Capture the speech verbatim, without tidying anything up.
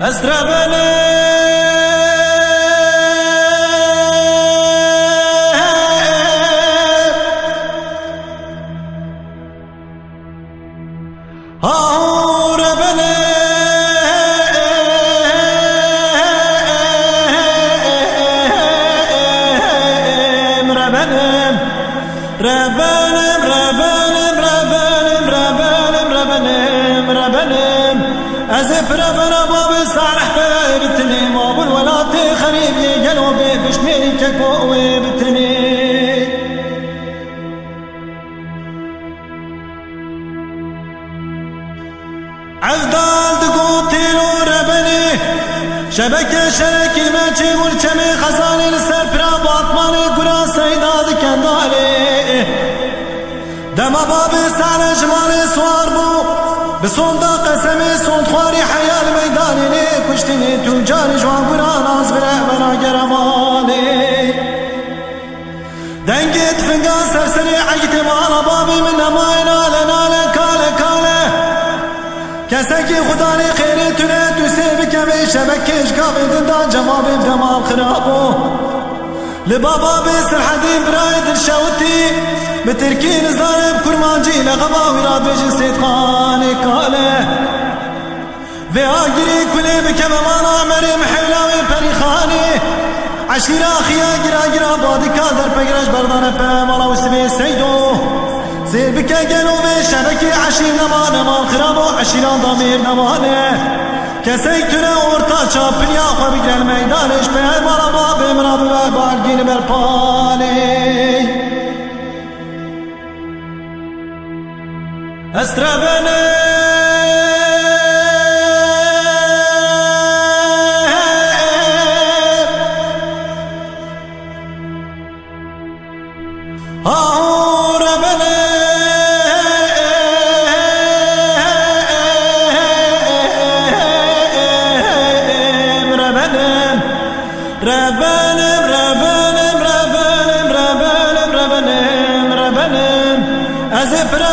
Ez rebenim. Ahu rebenim, rebenim. Rebenim, rebenim, rebenim, rebenim, rebenim, rebenim. Ez ê pirevera babê Salih te bitinî, mabûl welatê xerîb yê gelo bê piştmêrî keko wê bitinî. Evdal digotê lo rebenê, şebeke şerekî me çêbûn çemê xezanê li ser pira Batmanê gura Seyda di Kendalê. Dema babê Sare ji malê siwar bû, bi sonda qesemê sondxwarî heya li meydanê lê kuştinê tûcarê ji wan gura nas vire bena gere malê. Dengê tifinga ser serê eydê mala babê min nemaye nale, nale, kale, kale. Kesekî xudanê xêrê tune tu sê bike vê şebekê ji gavê din da cevabê bi demal xirab bû. Li baba bê Sirhedîn birayê dilşewitî, bi tirkî nizane bi kurmancî lexeba wî radibêjin Sêdxanê kale. Vê agirî kulê bikeve mala Emerê Mihewla wê Perîxanê. Eşîra xiya gira gira badika derpegire ji berdane pe mala Wisivê Seydo. Zêr bike gelo vê şebekê eşîr nema nema xirabo eşîran da mêr nemane. Kesek tune orta çapiliya xwe bigire li meydanê ji peyar mala babê min a bibe balgî li ber palê. Ez rebenim. Ahu rebenim, rebenim. Rebenim, rebenim, rebenim, rebenim, rebenim, rebenim. Ez ê pire